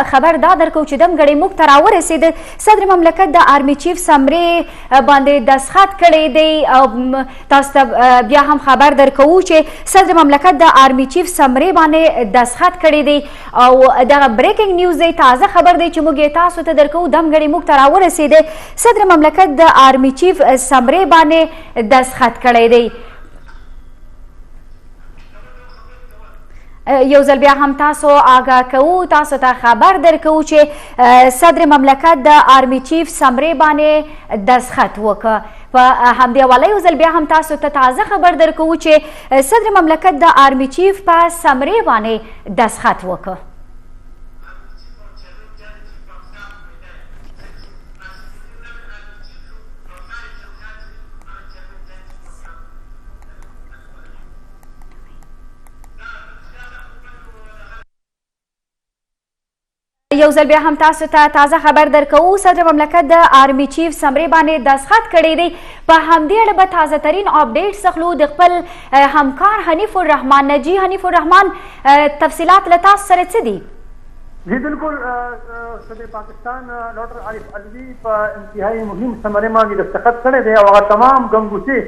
خبر دا درکو چې دم ګړی موږ ته راورسېد، صدر مملکت د آرمي چیف سمرې باندې دستخط کړی دی. او تاسو ته بیا هم خبر درکوو چې صدر مملکت د آرمي چیف سمرې باندې دستخط کړی دی او دغه بریکینګ نیوز دی، تازه خبر دی چې موږ یې تاسو ته درکوو. دم ګړی موږ ته راورسېد، صدر مملکت د آرمي چیف سمرې باندې دستخط کړی دی. یو ځل بیا هم تاسو آګاه کوو، تاسو ته خبر درکوو چې صدر مملکت د آرمي چیف سمرې باندې دستخط وکړ. په همدې حواله یو ځل بیا هم تاسو ته تازه خبر درکوو چې صدر مملکت د آرمي چیف په سمرې باندې دستخط وکړ. یو ځل بیا هم تاسو ته تازه خبر درکوو، صدر مملکت د آرمي چیف سمرې باندې دستخط کړی دی. په همدې اړه به تازه ترین اپډیټس اخلو د خپل همکار حنیف الرحمن نجی. حنیف الرحمن، تفصیلات له تاسو سره څه دي؟ جی بالکل، صدر پاکستان ډاکټر عارف علوي په انتهایی مهم سمرې باندې دستخط کړی دی او هغه تمام ګنګوسې،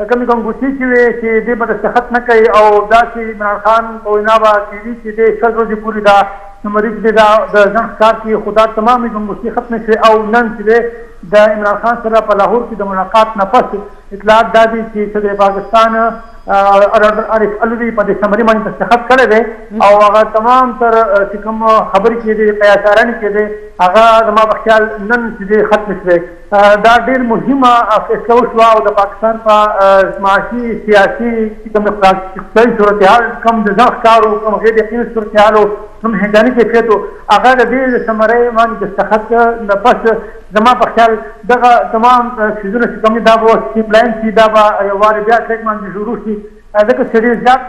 کومې ګنګوسې چې وې چې دې به دستخط نه کوي او داسې عمران خان په وینا به کېدي چې دې 20 ورځې پورې دا سمري چې دا د ځنډ ښکار کړي، خو دا تمامې ګنګوسې ختمې شوې او نن چې دی د عمران خان سره په لاهور کې د ملاقات نه پس اطلاعات دا دي چې صدر پاکستان ډاکټر عارف علوي په دې سمري باندې دستخط کړی دی او هغه تمام تر چې کوم خبرې کېدې، قیاسارانې کېدې، هغه زما په خیال نن چې دی ختمې شوې. دا ډېر مهمه فیصله وشوه او د پاکستان په معاشي، سیاسي چې کوم اقتصادي صورتحال کوم د ځان ښکار و، کوم غیر یقیني صورتحال و، کوم هیجاني کیفیت و، هغه د دې سمرۍ باندې دستخط نه پس زما په خیال دغه تمام څیزونه چې کوم دا به سټریم لاین شي، دا به یو وارې بیا ټریک باندې شروع شي، ځکه چې ډېر زیات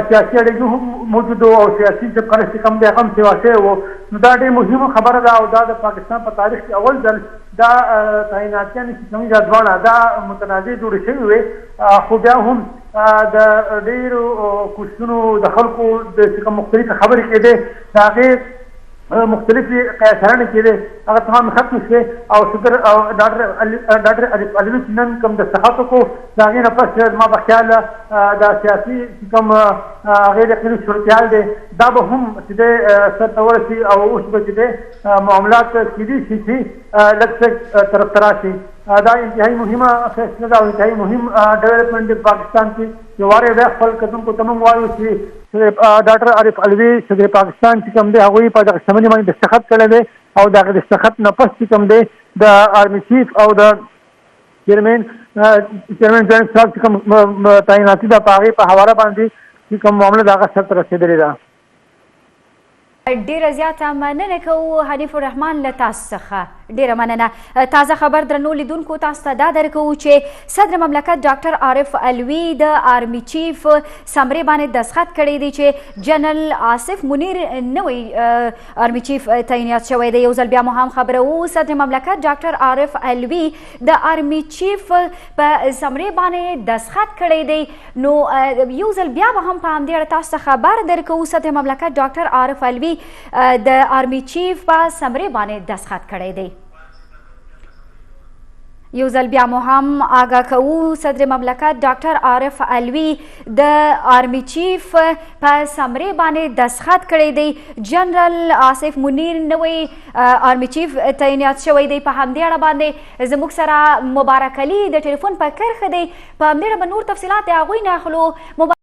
سیاسي اړیکې هم موجود او سیاسي چې قرض چې کوم دی هغه هم سیوا شوی و. نو دا ډېر مهمه خبره ده او دا د پاکستان په تاریخ کې اول ځل دا تعیناتیانې چې کومې دا دواړه دا متنازع جوړې شوې وې، خو بیا هم د ډېرو کوششونو، د خلکو د چې کوم مختلفې خبرې کېدې، د هغې مختلفې قیاسرانې کېدې، هغه تمام ختمې شوې او صدر او ډاکټر عارف علوي چې نن کوم دستخط وکړو، د هغې نه پس زما په خیال دا سیاسي چې کوم غیر یقیني صورتحال دی دا به هم چې دی سر ته ورسي او اوس به چې دی معاملات کېدی شي چې لږ څه طرف ته راشي. دا انتهایی مهمه فیصله ده او انتهایی مهم ډیولپمنټ دی پاکستان کې. یو وارې بیا خپل کتونکو ته موږ وایو چې ډاکټر عارف علوي صدر پاکستان چې کوم دی هغوی په دغه سمنې باندې دستخط کړی دی او دغه دستخط نه پس چې کوم دی د آرمي چیف او د چیئرمین جوائنټ سټاف چې کوم تعیناتي ده، په هغې په حواله باندې چې کوم معامله د هغه سر ته رسېدلې ده. ډیره زیاته مننه کوو حنیف الرحمن له تاسو څخه، ډیره مننه. تازه خبر درنو لیدونکو تاسو ته دا درکوو چې صدر مملکت ډاکټر عارف علوي د آرمي چیف سمرې باندې دستخط کړی دی چې جنرال آصف منیر نوی آرمي چیف تعینات شوی دی. یو ځل بیا مو هم خبروو، صدر مملکت ډاکټر عارف علوي د آرمي چیف په سمرې باندې دستخط کړی دی. نو یو ځل بیا به هم په همدې اړه تاسو ته خبر درکوو، صدر مملکت ډاکټر عارف علوي د آرمي چیف په سمرې باندې دستخط کړی دی. یو ځل بیا مو هم آګاه کوو، صدر مملکت ډاکټر عارف علوي د آرمي چیف په سمرې باندې دستخط کړی دی. جنرال آصف منیر نوی آرمي چیف تعینات شوی دی. په همدې اړه باندې زموږ سره مبارک علي د ټلیفون په کرښه دی، په همدې اړه به نور تفصیلات د هغوی نه اخلو.